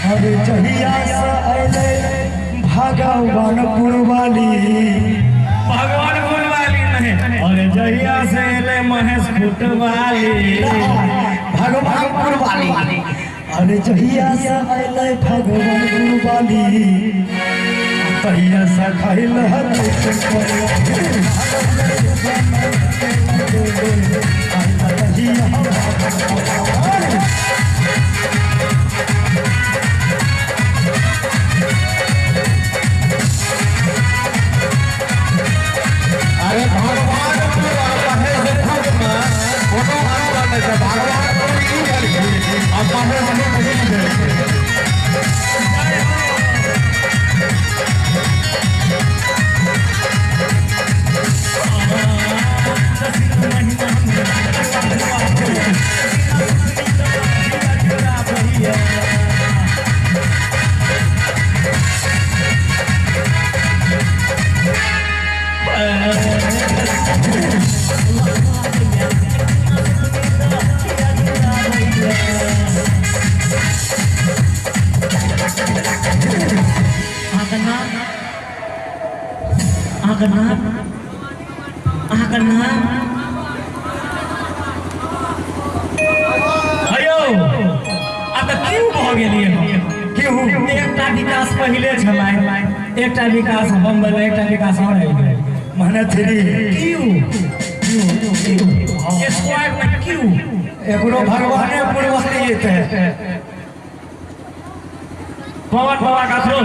अरे जहिया से अइलै भगवानपुर वाली, भगवानपुर वाली नहीं, अरे जहिया से अइलै महेश वाली, भगवानपुर वाली। अरे जहिया से अइलै भगवानपुर वाली, तहिया से खइल अरे भगवानपुर और महेशपुर में कोनो अंतर नहीं छै। भगवानपुर ई भेलखिन आ महेशपुर ई भेलखिन। अहाँके नाम हेयौ, आ तऽ क्यों भऽ गेलियै हम? क्यों? एकटा विकास पहिले छलै, एकटा विकास हम भेलै, एकटा विकास और आबि गेलै। मने थ्री क्यू स्क्वायर में क्यू। एकरो भगवानेपुर वाली एतै। पवन बाबा ककरो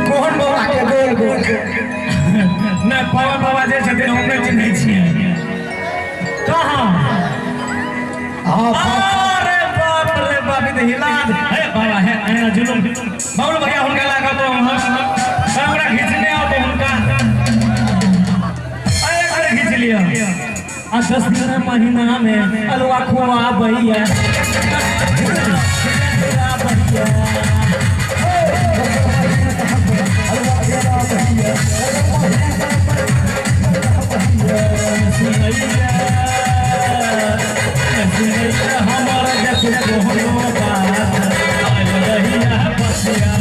कोन बाबा के गोल गोल नहि, पवन बाबा जे छथिन हम नहि चिन्है छियै। कहाँ? हाँ। अरे बाप रे बाप, ई तऽ हिला दे। हे बाबा, हे एना जुलुम बाबू भैया, हुनका लागत तो हमरा खींचने आओ तो हुनका अरे अरे खींच लिअ। आ 10 दिन महीना में अलुआ खुआबैया, सुनैया सुनैया हमर जस कोनो बात, आयल रहिया बसिया।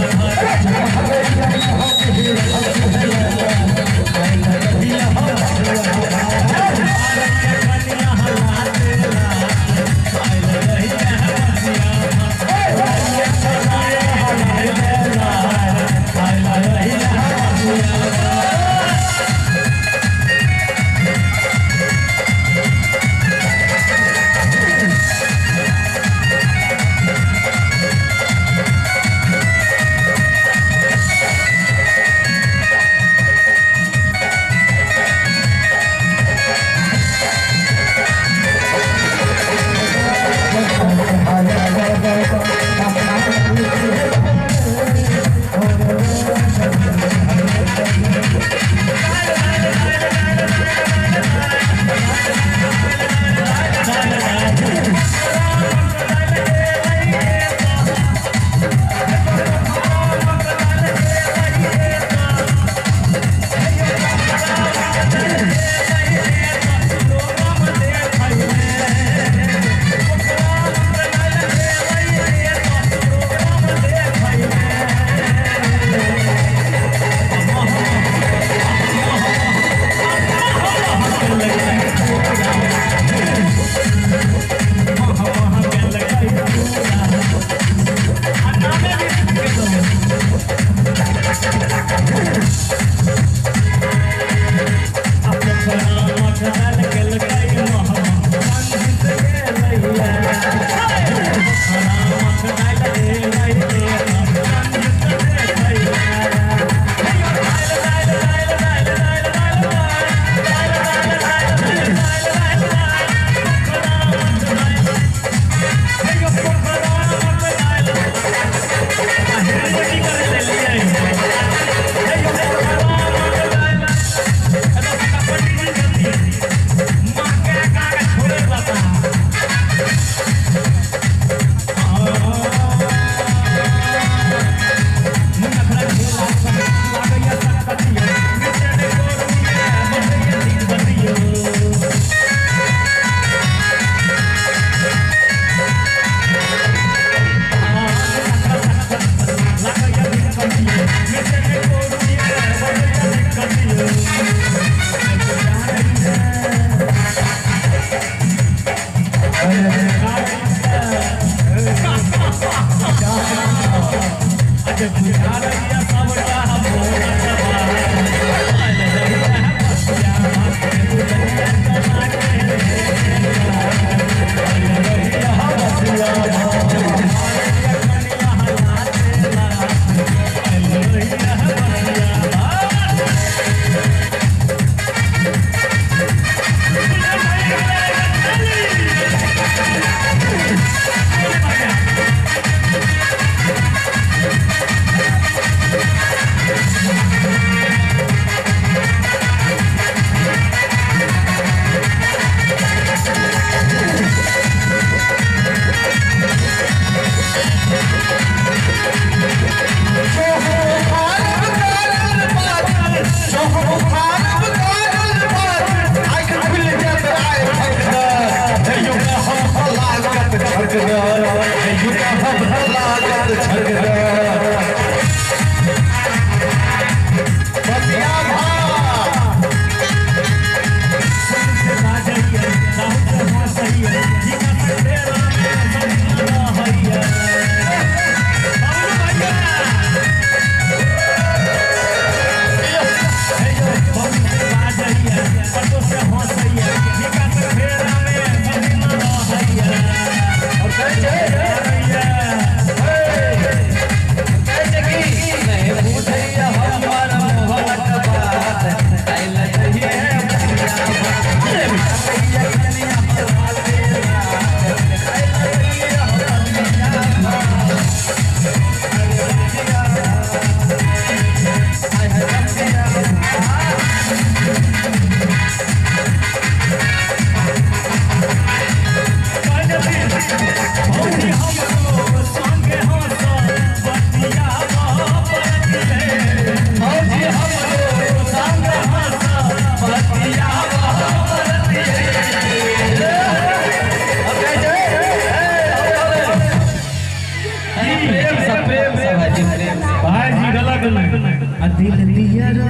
दिल दिया रो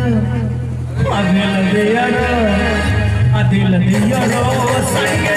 दिल दिया रो दिल दिया रो।